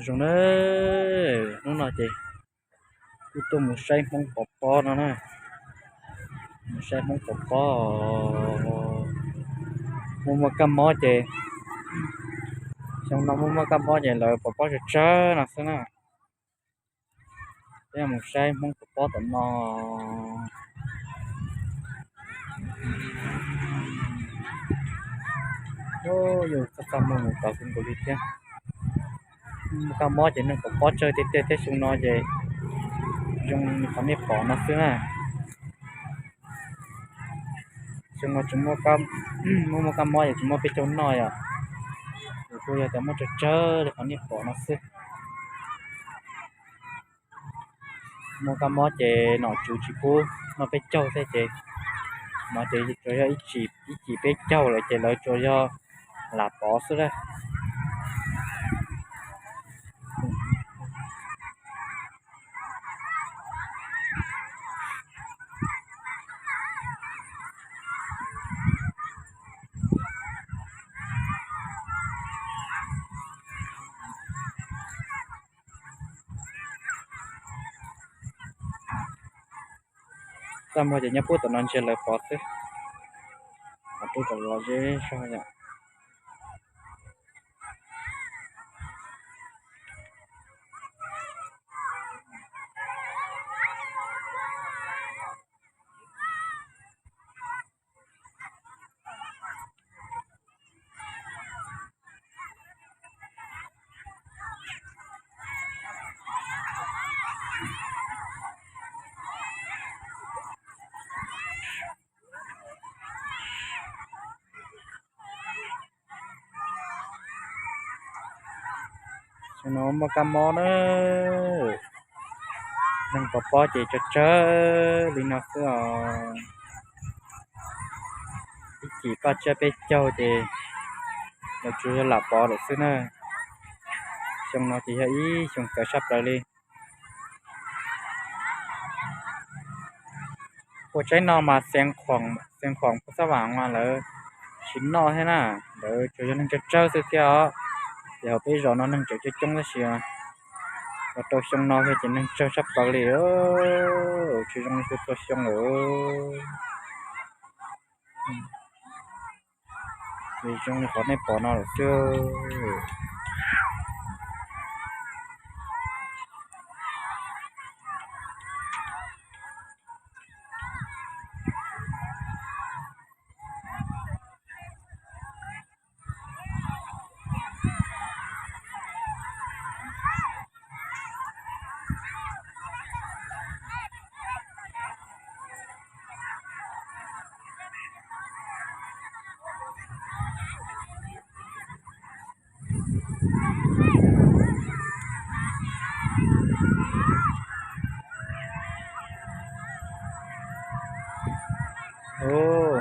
Zoo na, hnub no ces kuj tuaj mus saib Hmoob pov pob no na. Mus saib Hmoob pov pob, muaj muaj kab mob ces, xyoo no muaj muaj kab mob ces lawv pov pob tsawg tsawg no xwb na. Peb mus saib Hmoob pov pob tom no. Yus txaj txaj muag mus tod kawg nkaus li thiab. Muaj kab mob ces neeg pov pob tsawg tiag tiag thiab xyoo no ces zoo li qhov nej pom no xwb na. Xyoo no tsis muaj, muaj kab mob ces tsis muaj peb caug noj yom. Ces kuj yog tias muaj tsawg tsawg li qhov nej pom no xwb. Muaj kab mob ces nom tswv tsis pub noj peb caug thiab ces, no ces tsuas yog ib cim peb caug lawm ces lawv tsuas yog lam pov xwb lawm. Txaj muag ces nyob puag tom no ntsia lawv pov xwb. Qhov twg kom los zeb zog yom. Xyoo no muaj kab mob na, neeg pov pob ces tsawg tsawg li no xwb os. Ib cim paj tsiab peb caug ces lawv tsuas yog lam pov lawm xwb na. Xyoo no ces yog ib xyoo txawv tshaj plaws li. Puas tsaib no mas Xeev Khuam, Xeev Khuam Phu Xab Vam mas lawv tsis noj thiab na, lawv tsuas yog neeg tsawg tsawg xwb thiab os. Ces hauv peb zos no neeg tseem coob coob tab sis los rau xyoo no thiab ces neeg tsawg tshaj plaws li, tsis zoo li txhua txhua xyoo lawm. Ces zoo li qhov nej pom no lawm xwb.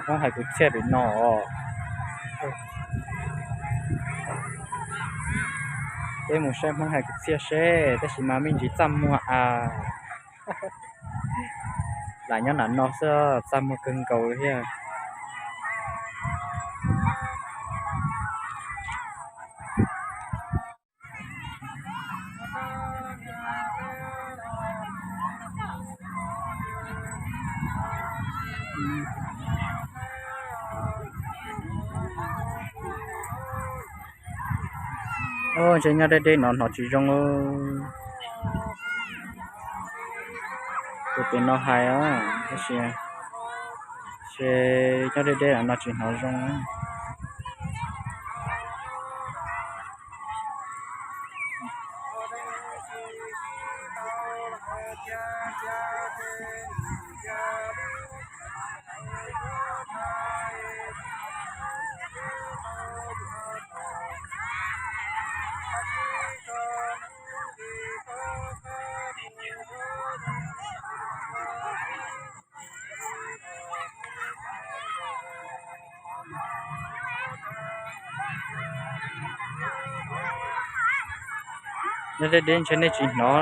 Hmoob hais kwv txhiaj pem no os. Peb mus saib Hmoob hais kwv txhiaj seb, tab sis mas me ntsis txaj muag a. Lam nyob nram no xwb, txaj muag kawg nkaus li thiab. Ntshe nyob deb deb no hnov tsis zoo. Tus pem no hais os, tab sis ntshe nyob deb deb no tsis hnov zoo. Nyob deb deb ntshe nej tsis hnov.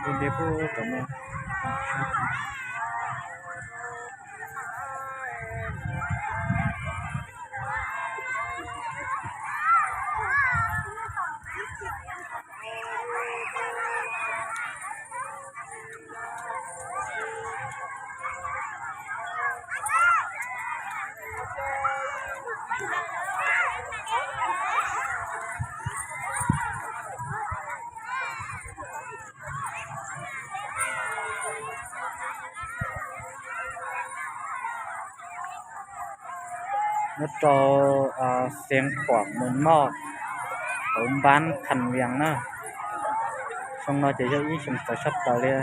Deb deb puag tom no. Nyob rau Xeev Khuam, Mos Moj, hauv npab Kham Vias na. Xyoo no ces yog ib xyoo txawv tshaj plaws li.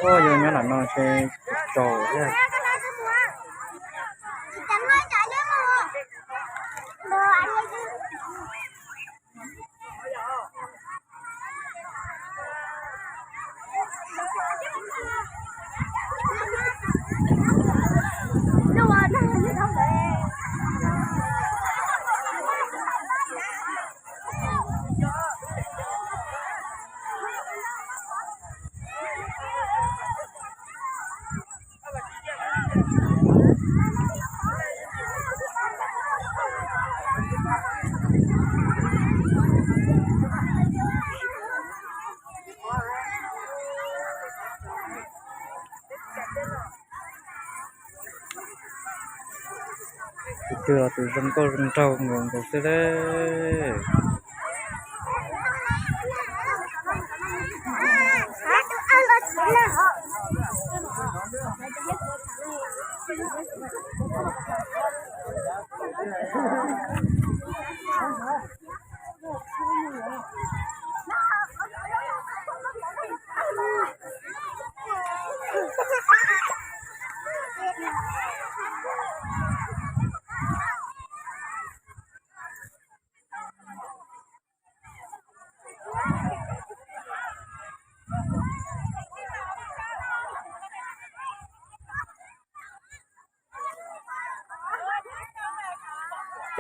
Ua yog nyob nram no ces tsaus thiab. Tus twg los tus zoo nkauj zoo nraug nkaus nkaus xwb lawm.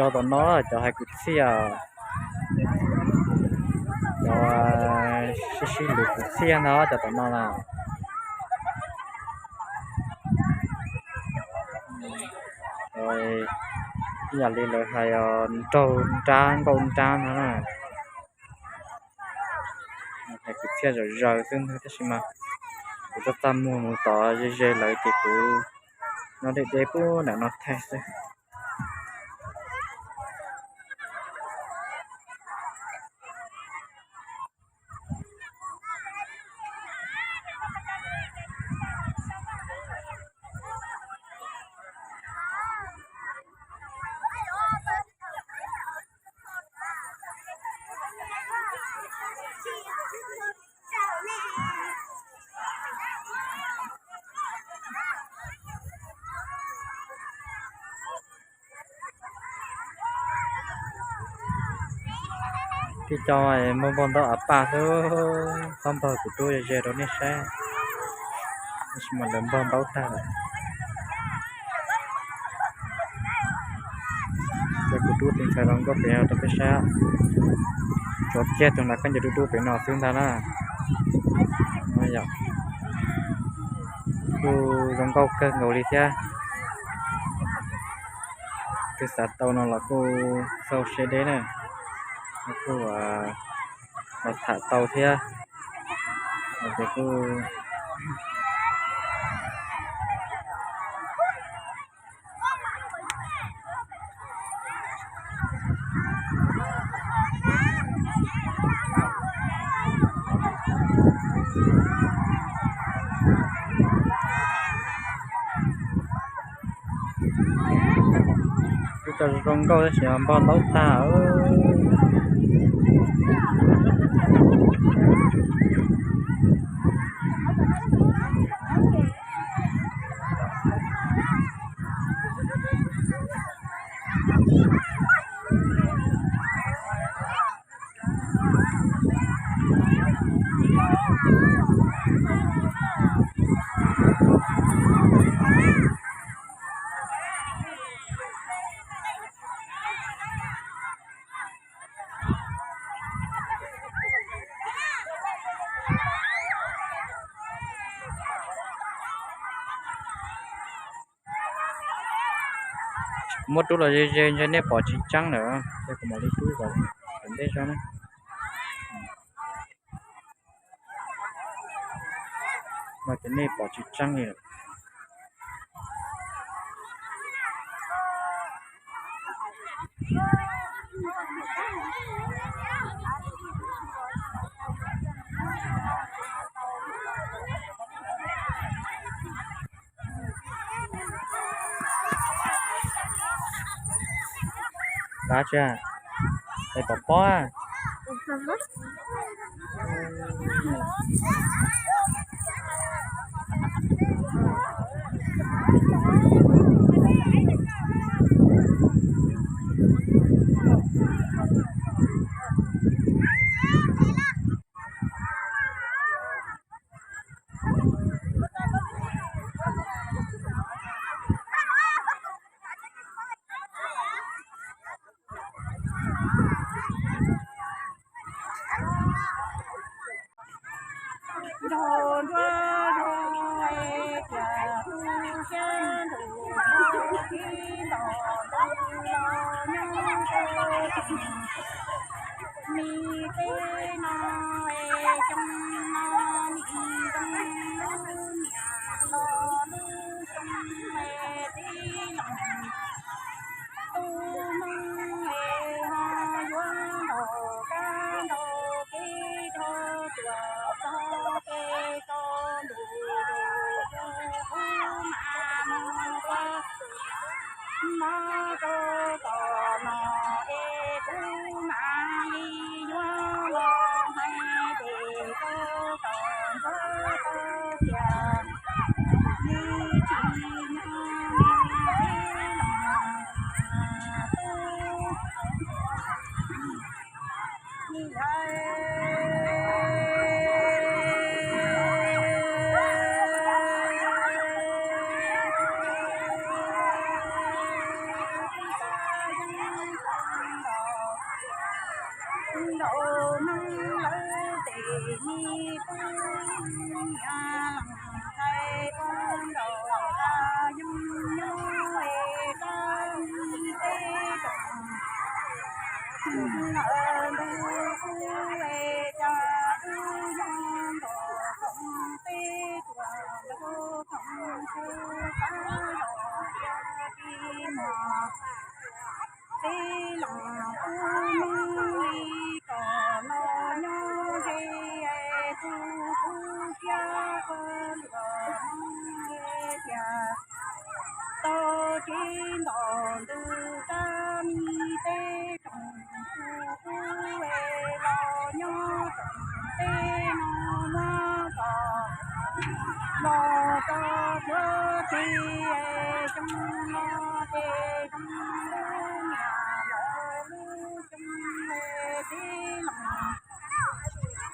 Cov tom no cov hais kwv txhiaj, cov sib sib lwm kwv txhiaj ntag cov tom no na. Ib yam li lawv hais nraug nrab nkauj nrab no na. Hais kwv txhiaj zom zaws xwb ntag tab sis mas kuv txaj txaj muag mus tod ze ze lawv ces kuv nyob deb deb pub nram no thaij xwb. Tib co npog npog ntaub av paj xwb, txhob npog kuv rub ze ze rau nej saib, tab sis mas lawv npog ntaub tag lawm. Ces kuv rub tus ntxhais zoo nkauj pem no rau peb saib, tshuav kiag tus nas khaub ncaws dub dub pem no xwb ntag na. Yog kuj zoo nkauj kawg nkaus li thiab. Tus xav tau no los kuj xauj siab deb na, kuj los tham tau thiab. Ces kuj Ib co zoo nkauj tab sis npog ntaub tag. Muab rub los ze ze ntshe nej pom tsis tseeb lawm, ces kuv mam li rub kom ntej tso na. No ces nej pom tsis tseeb li lawm. Tab tsi, es tom pob. Nrog nruab zog es cas tu siab nrug nrog tib nto ntws los nyob rau mi teb no es xyoo no nim zoo lub niam los lub xyoo es tib leeg tub Hmoob es ho yuav ntaus kab ntaus kev rau tuam txog peb tau ntuj rau kuv mam mus ua mob rau tom no es kuv mam li yuav los hais ces rau tom ntxuav tau tias li tsis nyob li los tub. Ntaus Hmoob lawv tes me tub niam leej ntxhais pog nkaus qab yoog nyob es qab mi teb tsoom lawm ntug kuv es cas wb yoog nkaus tsoom teb tsuas ntug tsoom tub qab los yog tsis mos tib leeg tub Hmoob li kom los nyob ze tus kuv thiab luag Hmoob tias tau tsis ntaus ntws qab mi teb tsoom tub kuv es los nyob tsoom teb no muab tso los tso pluav txi es xyoo no ces xyoo lub niam los lub xyoo es tib leeg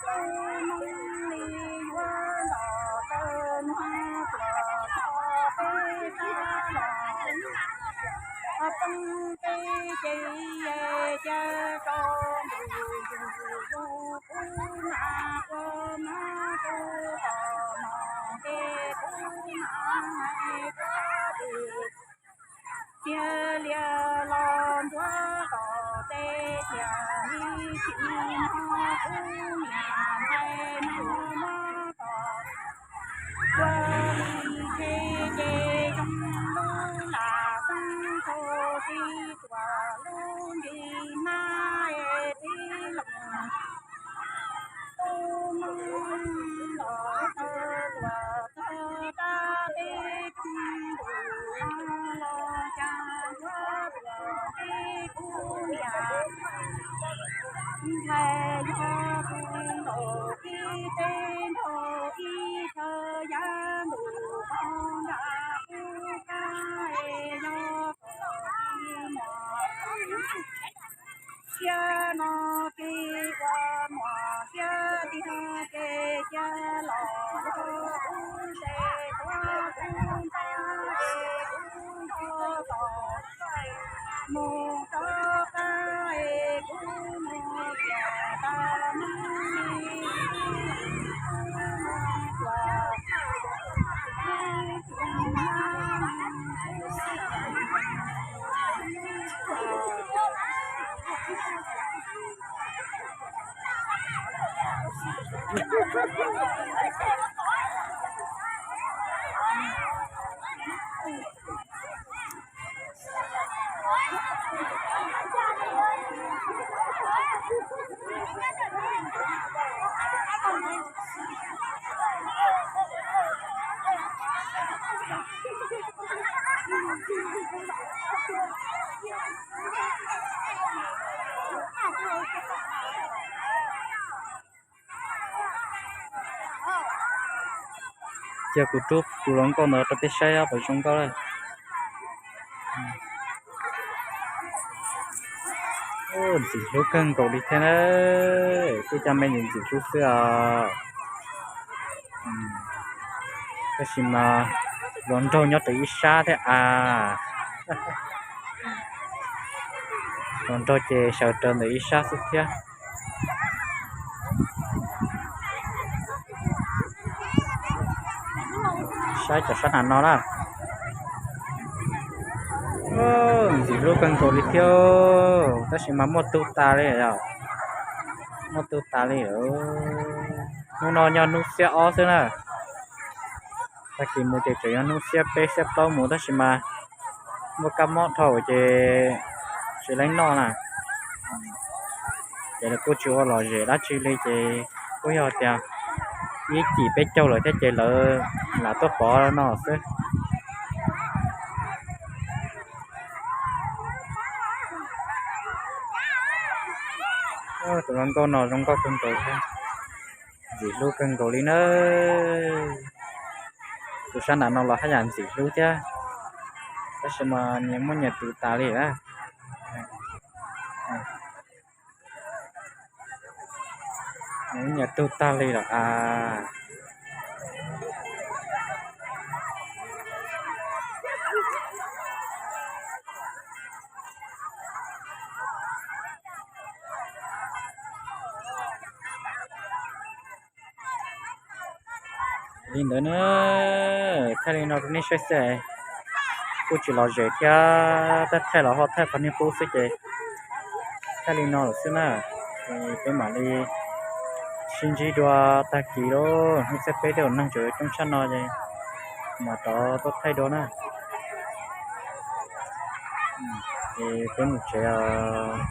tub Hmoob li yuav ntaus taw nuag tuam txog peb sab los poob peb ces caw rau ntug yug lug kuv mam ua mob rau tom no ces kuv mam hais rau tus txiag lias los ntxuav tom tej tias li tsis Cia kuv rub tus hluas nkauj ntawd rau peb saib puas zoo nkauj lawm. Ntxim hlub kawg nkaus li thiab na, kuj cov me ntxim ntxim hlub xwb os. Tab sis mas hluas nraug nyob rau ib sab thiab as. Hluas nraug ces sawv rau ntawm ib sab xwb thiab. Saib cov sab nram no na. Ntxim hlub kawg nkaus li thiab, tab sis mas muaj tug tas li os. Muaj tug tas li. Hnub no yog hnub xiab ob xwb na. Tag kis mus ces tseem yog hnub xiab peb xiab plaub mus, tab sis mas muaj kab mob dhau ces tsis leej noj na. Ces lawv kuj tsis ua lom zem dab tsi li, ces kuj yog tias ib cim peb caug lawm thiab ces lawv lam tuaj pov no xwb. Tus hluas nkauj no zoo nkauj kawg nkaus thiab, ntxim hlub kawg nkaus li na. Tus sab nram no los haj yam ntxim hlub thiab, tab sis mas nyias muaj nyias tus tas li na. Nyias muaj nyias tug tag li lawm as. Li ntawd na, thaij li no rau nej saib xwb, kuj tsis lom zem thiab, tab thaij los ho thaij qhov niag qub xwb ces thaij li no lawm xwb na. Ces peb mam li sib ntsib dua tag kis lauj, hnub xiab peb tej zaum neeg tseem coob tshaj no ces mam rov tuaj thaij dua na. Ces peb mus tsev os.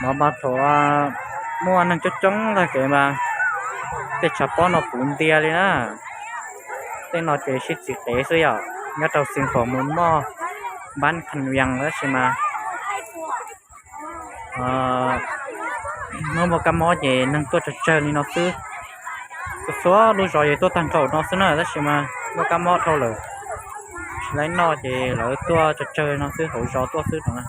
Mas mas thaum muaj neeg coob coob tag kev mas tej tshav pob no puv ntia li na. Tej no ces sib txiv qev xwb yom, nyob rau Xeev Khuam mus moj Npab Kham Vias tab sis mas muaj muaj kab mob ces neeg tuaj tsawg tsawg li no xwb. Txhua txhua lub zos ces tuaj tag nrho no xwb na, tab sis mas muaj kab mob dhau lawm, tsis laib noj ces lawv tuaj tsawg tsawg no xwb, hauv zos tuaj xwb no na.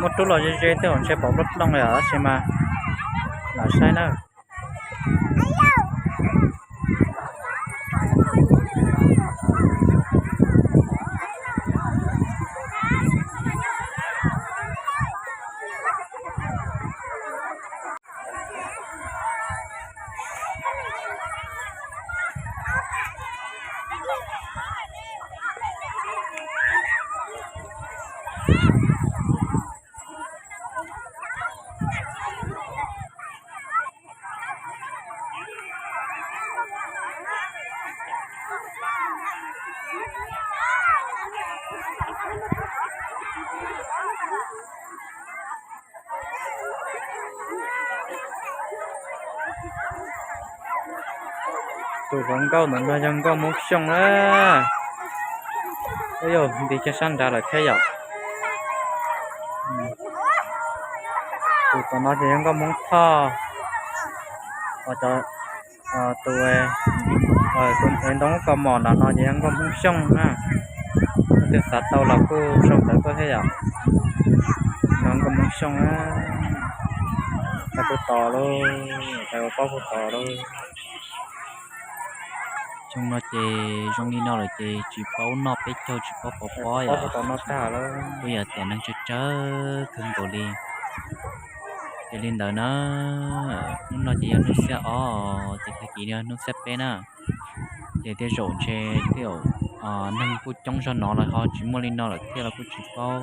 Muaj rub los ze ze tej zaum ntshe pom nplooj nplooj li os, tab sis mas lam saib na. Tus hluas nkauj ntawm no yog nkauj Hmoob Xyooj na. Ub, yog nti kiag sab nrad lawm thiab yom. Tus tom no ces yog nkauj Hmoob Thoj. Tus, tus ntoo kaus mom nram no ces yog nkauj Hmoob Xyooj na. Leej twg xav tau los kuj sau ntawv tuaj thiab yom. No nkauj Hmoob Xyooj na. Tau kuj tos lauj, tau paub kuj tos lauj. Xyoo no ces zoo li no lawm ces tsis paub noj peb caug tsis paub pov pob yom. Kuj yog tias neeg tsawg tsawg kawg nkaus li. Ces li ntawd na, hnub no ces yog hnub xiab ob ces tag kis yog hnub xiab peb na. Ces tej zaum ntshe tej zaum neeg kuj coob zog no los ho tsis muaj li no lawm thiab los kuj tsis paub.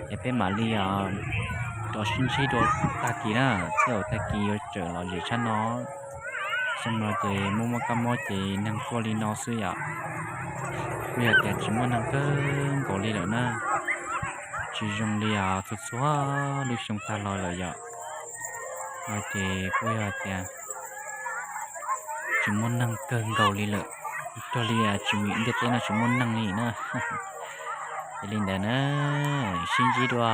Ces peb mam li rov sib ntsib dua tag kis na, tej zaum tag kis yuav tsawm lom zem tshaj no. Xyoo no ces muaj muaj kab mob ces neeg tuaj li no xwb yom. Kuj yog tias tsis muaj neeg kawg nkaus li lawm na, tsis zoo li txhua txhua lub xyoo tag los lawm yom. No ces kuj yog tias tsis muaj neeg kawg nkaus li lawm, ua rau li tsis, ntiaj teb no tsis muaj neeg li na. Ces li ntawd na, sib ntsib dua,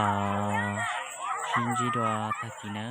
sib ntsib dua tag kis na.